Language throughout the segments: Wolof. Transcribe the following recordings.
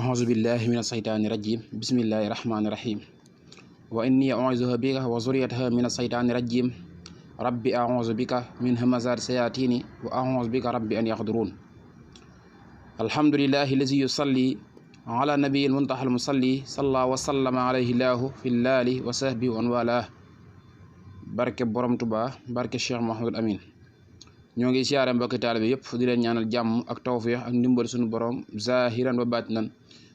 أعوذ بالله من الشيطان الرجيم بسم الله الرحمن الرحيم وإني أعوذها بك وذريتها من الشيطان الرجيم ربي أعوذ بك من همزات الشياطين وأعوذ بك ربي أن يحضرون الحمد لله الذي يصلي على نبي المنتهى المصلي صلى وسلم عليه الله في الله وصحبه ومن والاه barke borom Tuubaa barke Cheikh Mouhamadul Amin ñoo ngi siyaare mbokki taalibe yëpp di leen ñaanal jàmm ak tawfiix ak ndimbal suñu borom zahiran wa baatinan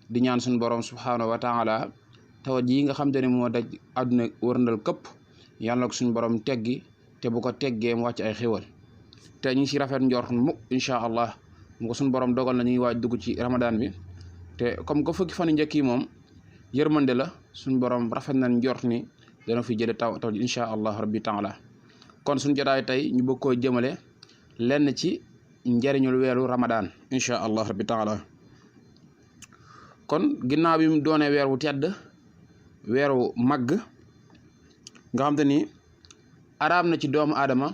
di ñaan suñu borom subhaanahu wa taala tawat yi nga xam te ne moo daj àdduna wërndal këpp yàlla na ko suñu borom teggi te bu ko teggee mu wàcc ay xéwal te ñu ngi si rafet njort mu incha allah mu ko suñu borom dogal na ñu ngi waaj dugg ci ramadan bi te comme que fukki fan yu njëkk yi moom yërmande la suñu borom rafet nañ njort ni dana fi jële taw incha allah rabbi taala kon suñu jotaay tey ñu bëgg koo jëmale lenn ci njariñul weeru ramadan incha allah rabbi taala kon ginnaaw bi mu doonee weer wu tedd weeru màgg nga xam te ni araam na ci doomu aadama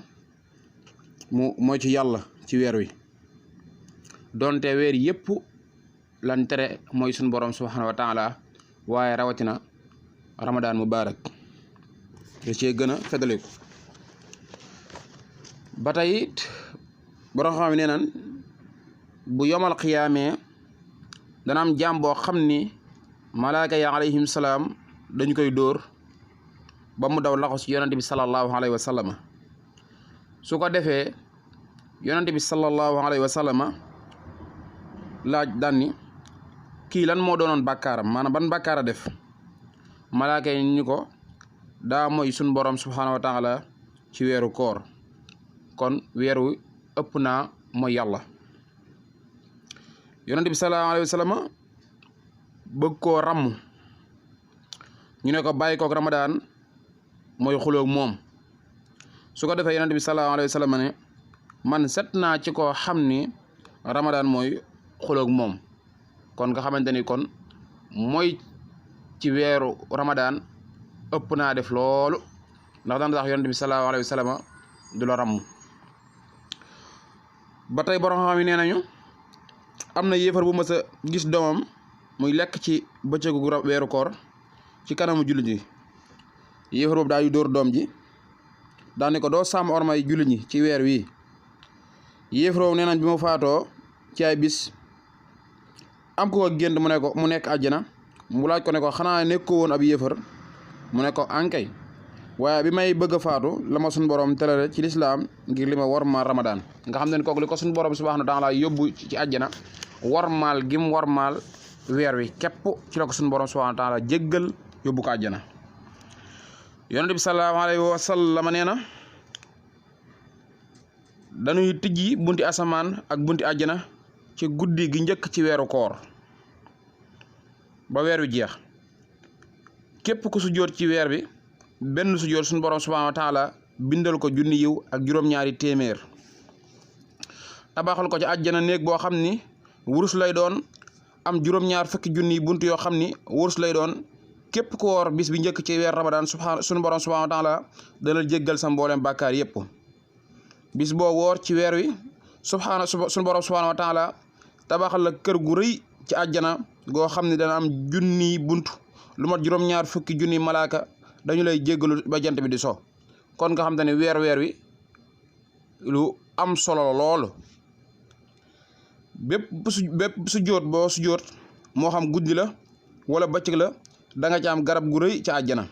mu mooy ci yàlla ci weer wi doonte weer yëpp lan tere mooy suñu borom subhanahu wa taala waaye rawatina ramadan mubarak da cee gën a feddaliku ba tey it borom xam ne nan bu yomal xiyaamee dana am jaam boo xam ni malaaka ya alayhim salaam dañu koy dóor ba mu daw laxu ci yonante bi sallallahu alayhi wa sallama su ko defee yonante bi sallallahu alayhi wa sallama laaj danni kii lan moo doonoon bàkkaaram maanaam ban bàkkaara def malaaka yi ñu ko daa mooy suñ borom subhaanahu wa taala ci weeru koor kon weeru ëpp naa mooy yàlla yonent bi sallallahu alayhi wa sallam bëgg koo ràmm ñu ne ko bàyyi kook ramadaan mooy xuloog moom su ko defee yonent bi sallallahu alayhi wa sallam ne man set naa ci koo xam ni ramadaan mooy xuloog moom kon nga xamante ni kon mooy ci weeru ramadaan ëpp naa def loolu ndax daan tax yonent bi sallallahu alayhi wa sallam du la ràmm ba tey borom xam yi nee nañu am na yéefar bu mës a gis doomam muy lekk ci bëccëgu weeru koor ci kanamu jullit ñi yéefar boobu daal di dóor doom ji daal ni ko doo sàmm ormay jullit ñi ci weer wii yéefar boobu nee nañ bi mu faatoo ci ay bis am ko gént mu ne ko mu nekk àjjana mu laaj ko ne ko xanaa nekkoo woon ab yéefar mu ne ko ankay waaye bi may bëgg a faatu la ma suñu borom terale ci lislaam ngir li ma wormaal ramadan nga xam ne kooku li ko suñu borom subhaanahu wa taala yóbbu ci àjjana wormaal gim wormaal weer wi képp ci la ko suñu borom subhaanahu wa taala jéggal yóbbu ko àjjana yonent bi sallallahu alayhi wa sallam nee na dañuy tijji bunti asamaan ak bunti àjjana ci guddi gi njëkk ci weeru koor ba weer wi jeex képp ku sujjóot ci weer bi benn sujjóot suñu borom subhaanahu wa taala bindal ko junni yiw ak juróom-ñaari téeméer tabaxal ko ci àjjana néeg boo xam ni wurus lay doon am juróom-ñaar fukki junni bunt yoo xam ni wurus lay doon képp ku woor bis bi njëkk ci weer ramadan suñu borom subhaanahu wa taala dana jéggal sa mboolem bàkkaar yépp bis boo woor ci weer wi suñu borom subhaanahu wa taala tabaxal la kër gu rëy ci àjjana goo xam ni dana am junni bunt lu mat juróom-ñaar fukki junni malaaka dañu lay jéggalu ba jant bi di so kon nga xam te ne weer wi lu am solo loolu bépp sujjóot boo sujjóot moo xam guddi la wala bëccëg la da nga ci am garab gu rëy ci àjjana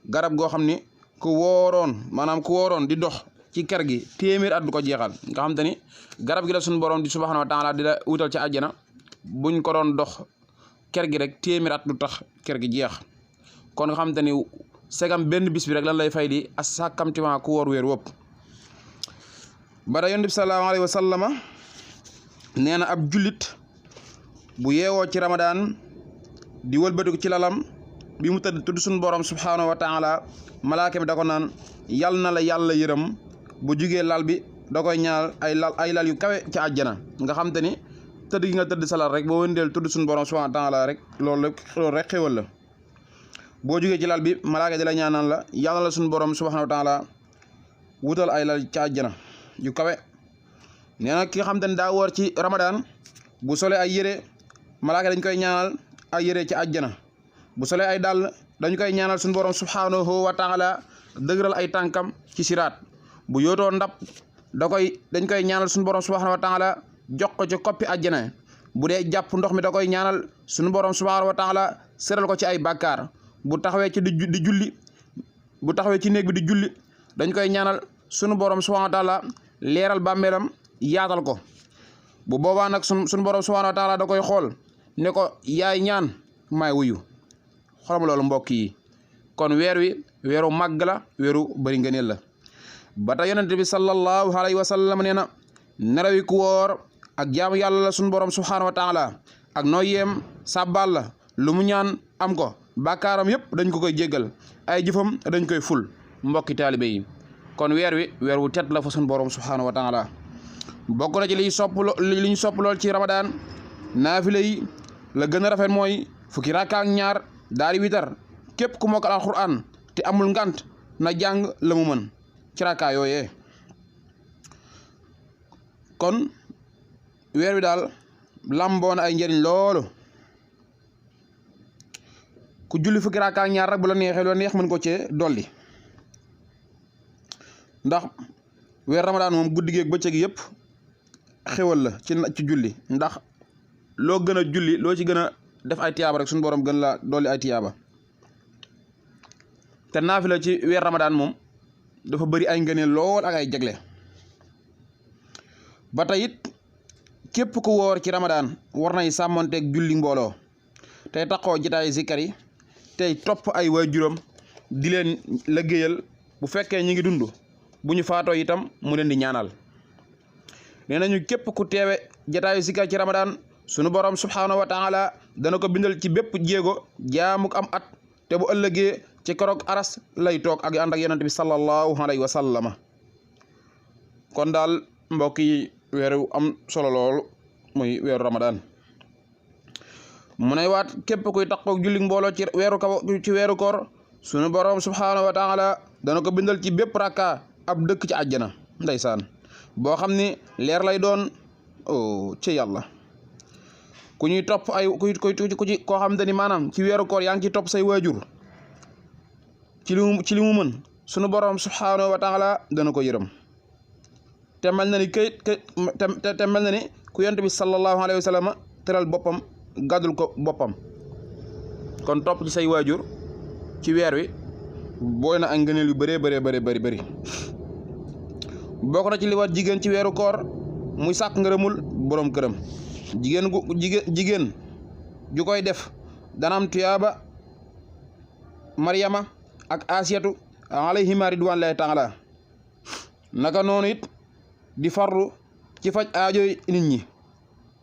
garab goo xam ni ku wooroon di dox ci kër gi téeméer at du ko jeexal nga xam te ni garab gi la suñu borom di subhaanahu wa taala di la wutal ci àjjana buñ ko doon dox kër gi rek téeméer at du tax kër gi jeex kon nga xam te ni segam benn bis bi rek lan lay fay di as sàkkamtimaa ku woor weer wëpp bara yonent bi sallallahu alayhi wa sallama nee na ab jullit bu yeewoo ci ramadaan di wëlbatiku ci lalam bi mu tëdd tudd suñu borom subhaanahu wa taala malaaka mi da ko naan yal na la yàlla yërëm bu jugee lal bi da koy ñaar ay lal yu kawe ci àjjana nga xam te ni tëdd gi nga tëdd sa lal rek boo wëndeel tudd suñu borom subhaanahu wa taala rek loolu rek xéwal la boo jugee ci lal bi malaaka di la ñaanal la yàlla la suñu borom subhaanahu wa taala wutal ay lal ci àjjana yu kawe nee na ki nga xam te ne daa woor ci ramadan bu solee ay yére malaaka dañ koy ñaanal ay yére ci àjjana bu solee ay dàll dañ koy ñaanal suñu borom subhanahu wa taala dëgëral ay tànkam ci siraat bu yootoo ndab dañ koy ñaanal suñu borom subhanahu wa taala jox ko ci koppi àjjana bu dee jàpp ndox mi da koy ñaanal suñu borom subhanahu wa taala seral ko ci ay bàkkaar bu taxawee ci di julli bu taxawee ci néeg bi di julli dañ koy ñaanal suñu borom subhanahu wa taala leeral bàmmeelam yaatal ko bu boobaa nag suñu borom subhanahu wa taala da koy xool ne ko yaay ñaan maay wuyu xolam loolu mbokk yi kon weer wi weeru màgg la weeru bëri ngëneel la ba tax yonent bi sallallahu alayhi wa sallam nee na nelawi ku woor ak jaamu yàlla la suñu borom subhanahu wa taala ak noo yeem sàbbaal la lu mu ñaan am ko bàkkaaram yëpp dañ ko koy jéggal ay jëfam dañ koy ful mbokki taalibe yi kon weer wi weer wu tedd la fa suñu borom subhanahu wa taala bokk na ci li ñu sopp lool ci ramadaan naafile yi la gën a rafet mooy fukki rakka ak ñaar daal di witar képp ku mokkal alquran te amul ngant na jàng la mu mën ci rakka yooyee kon weer wi daal lamboona ay njëriñ loolu ku julli fukki rakka ak ñaar rek bu la neexee loo neex mën ko cee dolli ndax weer ramadaan moom guddi gi ak bëccëg gi yëpp xéwal la ci julli ndax loo gën a julli loo ci gën a def ay tiyaaba rek suñu borom gën la dolli ay tiyaaba te naafila ci weer ramadaan moom dafa bëri ay ngëneel lool ak ay jagle ba tey it képp ku woor ci ramadaan war nay sàmmonteeg julli mbooloo tey taxoo jitaay zikkar yi tey topp ay waajuram di leen liggéeyal bu fekkee ñi ngi dund bu ñu faatoo itam mu leen di ñaanal nee nañu képp ku teewe jataayu zikkar ci ramadaan sunu borom subhanahu wa taala dana ko bindal ci bépp jéego jaamuk am at te bu ëllëgee ci keroog aras lay toog ak ànd ak yonent bi sallallahu alayhi wa sallama kon daal mbokk yi weeru am solo loolu muy weeru ramadaan mu ne waat képp kuy taxaw julli mbooloo ci weeru koor sunu borom subhanahu wa taala dana ko bindal ci bépp rakka ab dëkk ci àjjana ndeysaan boo xam ni leer lay doon ci yàlla ku ñuy topp ay koo xam te ni maanaam ci weeru koor yaa ngi ci topp say waajur ci li mu mën sunu borom subhanahu wa taala dana ko yërëm te mel na ni te mel na ni ku yonent bi sallallahu alayhi wa sallam teral boppam gàddul ko boppam kon topp ci say waajur ci weer wi booy na ak ngëneel yu bëri bokk na ci li war jigéen ci weeru koor muy sàkk ngërëmul borom këram jigéen ju koy def dana am tuyaaba Maryama ak Asiyatu alayhima ridwanullahi taala naka noonu it di farlu ci faj aajoy nit ñi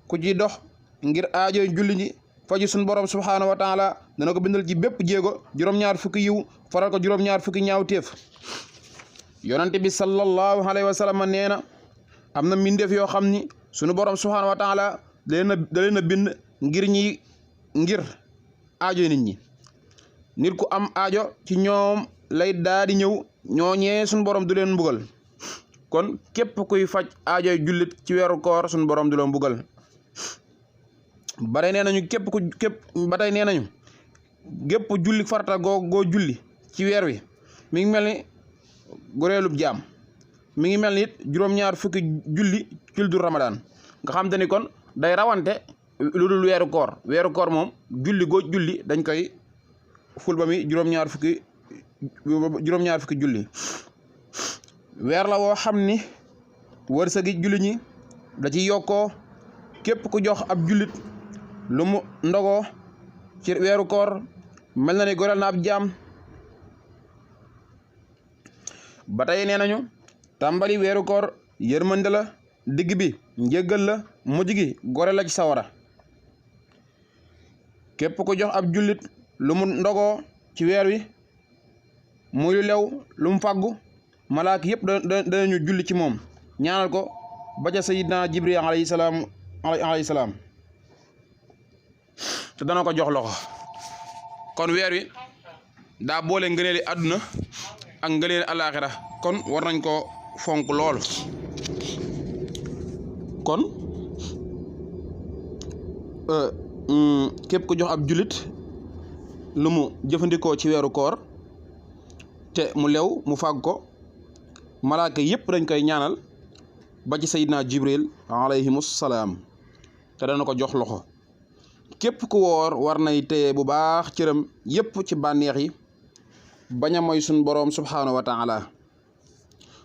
ku ci dox ngir aajoy julli ñi faju suñu borom subhanahu wa taala dana ko bindal ci bépp jéego juróom-ñaar fukki yiw faral ko juróom-ñaar fukki ñaawteef yonante bi sallallahu alayhi wa sallam nee na am na mbindeef yoo xam ni sunu borom subhanahu wa taala da leen a bind ngir aajoy nit ñi nit ku am aajo ci ñoom lay daa di ñëw ñooñee suñu borom du leen mbugal kon képp kuy faj aajoy jullit ci weeru koor suñu borom du leen mbugal ba tey nee nañu gépp julli farata goo julli ci weer wi mi ngi mel ni goreelub jaam mi ngi mel ni it juróom-ñaar fukki julli ci du ramadaan nga xam te ni kon day rawante lu dul weeru koor moom julli goo julli dañ koy ful ba mi juróom-ñaar fukki julli weer la woo xam ni wërsëgi julli ñi da ci yokkoo képp ku jox ab jullit lu mu ndogoo ci weeru koor mel na ni goreel na ab jaam ba tey nee nañu tàmbali weeru koor yërmande la digg bi njéggal la mujj gi gore la ci sawara képp ku jox ab jullit lu mu ndogoo ci weer wi muy lu lew lu mu fàggu malaak yëpp danañu julli ci moom ñaanal ko ba ca sayidna jibril alayhi salaam te dana ko jox loxo kon weer wi daa boole ngëneeli àdduna ak ngëneeli alaaxira kon war nañ ko fonk lool kon képp ko jox ab julit lu mu jëfandikoo ci weeru koor te mu lew mu fàgg ko malaaka yépp dañ koy ñaanal ba ci Seydina Jibril alayhimus salaam te dana ko jox loxo. képp ku woor war nay téye bu baax cëram yépp ci bànneex yi bañ a moy suñ boroom subhaanahu wa taala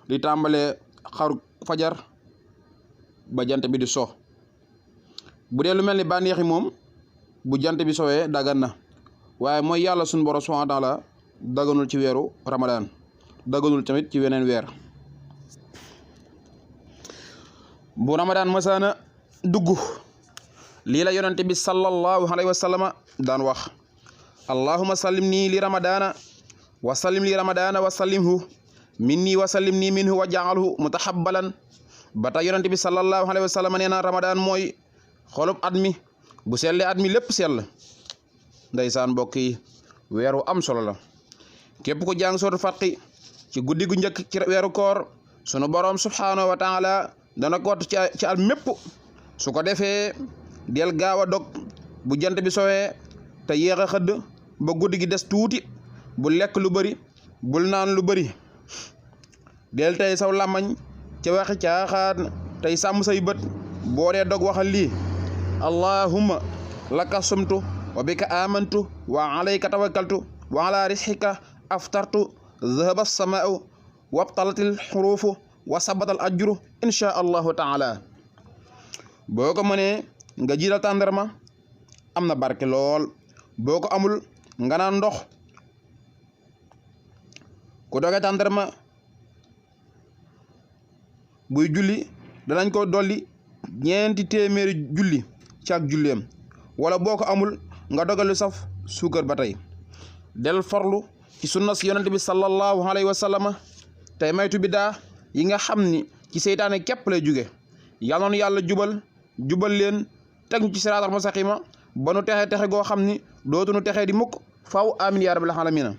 li tàmbalee xaru fajar ba jant bi di so. bu dee lu mel ni bànneex yi moom bu jant bi sowee dagan na waaye mooy yàlla suñ boroom subhaanahu wa taala daganul ci weeru ramadaan daganul tamit ci weneen weer. bu ramadaan masaana dugg lii la yonente bi sallallahu alayhi wa sallama daan wax allahumma sallim nii li ramadana wa sallim li ramadana wa sallimhu minni wa sallim nii minhu wa jaalhu mutahabbalan ba tax yonente bi sallallahu alayhi wa sallama nee na ramadaan mooy xolub at mi bu selle at mi lépp sell. ndeysaan mbokk yi weeru am solo la képp ku jàng sootu Fatxi ci guddi gu njëkk ci weeru koor sunu boroom subhaanahu wa taala dana ko wat ci at mépp su ko defee del gaaw a dog bu jant bi sowee te yéex a xëdd ba guddi gi des tuuti bu lekk lu bëri bul naan lu bëri del tey saw làmmañ ca waxi caaxaan tey sàmm say bët boo dee dog waxal lii allahumma laka sumtu wa bika amantu wa alayka tawakkaltu wa ala risxika aftartu zahaba samaau wabtalatil xuruufu wa sabatal ajru insha allahu taala. boo ko mënee nga jiital tàndarma am na barke lool boo ko amul nga naan ndox. ku doge tàndarma buy julli danañ ko dolli 4 téeméeri julli ci ak julleem wala boo ko amul nga dogal lu saf suukar ba tey. del farlu ci sunna si yonent bi sallallahu alayhi wa sallama tey maytu bidaa yi nga xam ni ci seytaane képp lay jóge. yal na yàlla jubal leen teg ñu ci siraatal mustaqima ba nu texe goo xam ni dootu nu texee di mukk faw amin ya rabbil alamin.